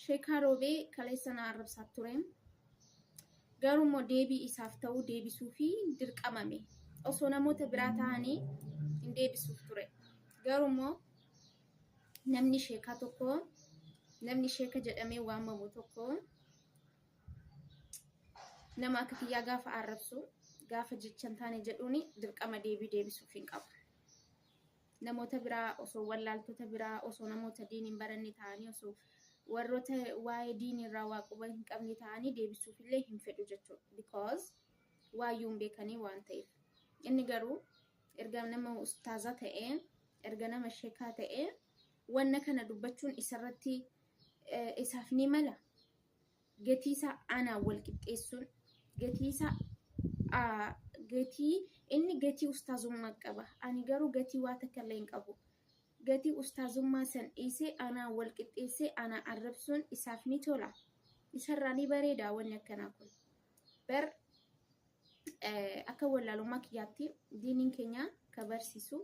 Sheekaa Roobee kaleessa na arrabsaa ture. Garuu immoo deebii isaaf ta'uu deebisuu fi dirqamame. Osoo namoota biraa ta'anii hin deebisuuf ture. Garuu immoo namni sheekaa tokko namni sheeka jedhamee waamamu tokko nama akka kiyyaa gaafa arrabsu gaafa jecha hin taane jedhuuni dirqama deebii deebisuuf hin qabu. Namoota biraa osoo wallaaltota biraa osoo namoota diin hin baranne ta'anii osoo warroota waa'ee diin irraa waa quba hin qabne ta'anii deebisuuf illee hin fedhu jechuudha. Because waayyuu hin beekanii waan ta'eef. Inni garuu erga nama ustaaza ta'ee erga nama sheekaa ta'ee wanna kana dubbachuun isarratti isaaf ni mala. Gatii isaa anaan wal qixxeessuun gatii isaa gatii inni gatii ustaazummaa qaba. Ani garuu gatii waa takka illee hin qabu. Gatii ustaazummaa san dhiisee anaan wal qixxeessee ana arrabsuun isaaf ni tola. Isarraa ni bareeda wanni akkanaa kun. Bar akka wallaalummaa kiyyaatti diiniin keenya ka barsiisu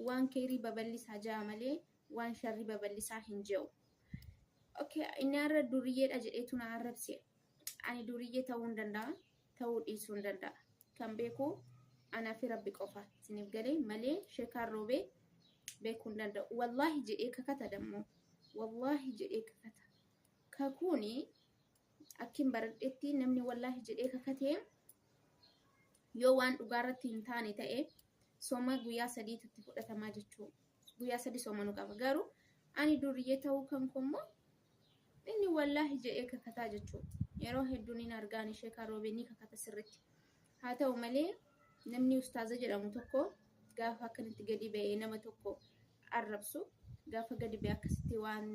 waan keerii babal'isaa ja'a malee waan sharrii babal'isaa hin je'u. Okay, inni har'a duriyyeedha jedheetu na arrabse. Ani duriyyee ta'uu hin danda'a, ta'uu dhiisuu hin danda'a. Kan beeku anaa fi Rabbi qofa. Isiniif galee malee sheekaan roobee beekuu hin danda'u. Wallaahi jedhee kakata dammoo. Wallaahi jedhee kakata. Kakuuni akkin baradhetti namni wallaahi jedhee kakatee yoo waan dhugaa irratti hin taane ta'e sooma guyyaa sadiitu itti fudhatamaa jechuu guyyaa sadi soomanuu qaba. Garuu ani duriyyee ta'uu kan koo immoo inni wallaahi jedhee kakataa jechuudha. Yeroo hedduu niin argaan ishee kan roobee ni kakata sirritti. Haa ta'u malee namni ustaaza jedhamu tokko gaafa akkanatti gadi ba'ee nama tokko arrabsu gaafa gadi ba'ee akkasitti waan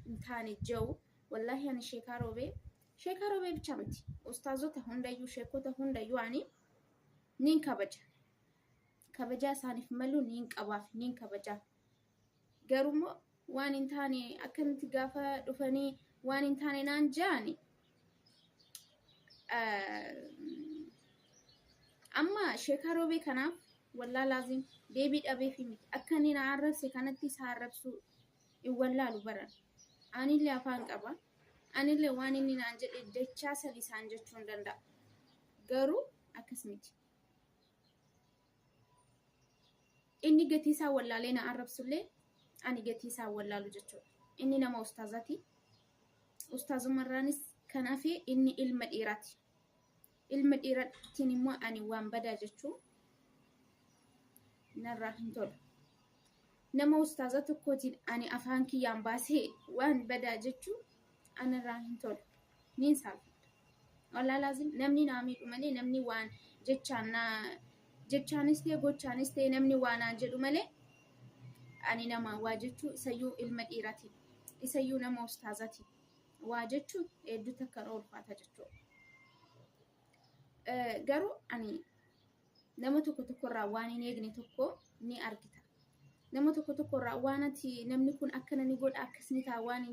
hin taane je'u wallaahi ani sheekaa roobee sheekaa roobee bicha miti ustaazota hundayyuu sheekota hundayyuu ani niin kabaja. Kabajaa isaaniif malu niin qabaaf niin kabajaa. Garuu immoo waan hin taane akkanatti gaafa dhufanii waan hin taane naan ja'ani amma sheekaa roobee kanaaf wallaa laazim deebii dhabeefi miti akka inni na arrabse kanatti isa arrabsuu hin wallaalu baran anillee afaan qaba anillee waan inni naan jedhe dachaa san isaan jechuu hin danda'a garuu akkas miti. Inni gatii isaa wallaalee na arrabsullee ani gatii isaa wallaalu jechuudha. Inni nama ustaazati. Ustaazumarraanis kan hafe inni ilma dhiiraati. Ilma dhiiraatiin immoo ani waan badaa jechuu narraa hin tolu. Nama ustaaza tokkootiin ani afaan kiyyaan baasee waan badaa jechuu anarraa hin tolu. Niin saalfadha. Wallaa laazim namni naa miidhu malee namni waan jechaan naa jechaanis ta'e gochaanis ta'e namni waa naan jedhu malee ani nama waa jechuu isayyuu ilma dhiiraatiin isayyuu nama ustaazaatiin waa jechuun hedduu takka na ulfaata jechuudha. Garuu ani nama tokko tokkorraa waan hin eegne tokko ni argita. Nama tokko tokkorraa waan ati namni kun akkana ni godha akkas ni ta'a waan hin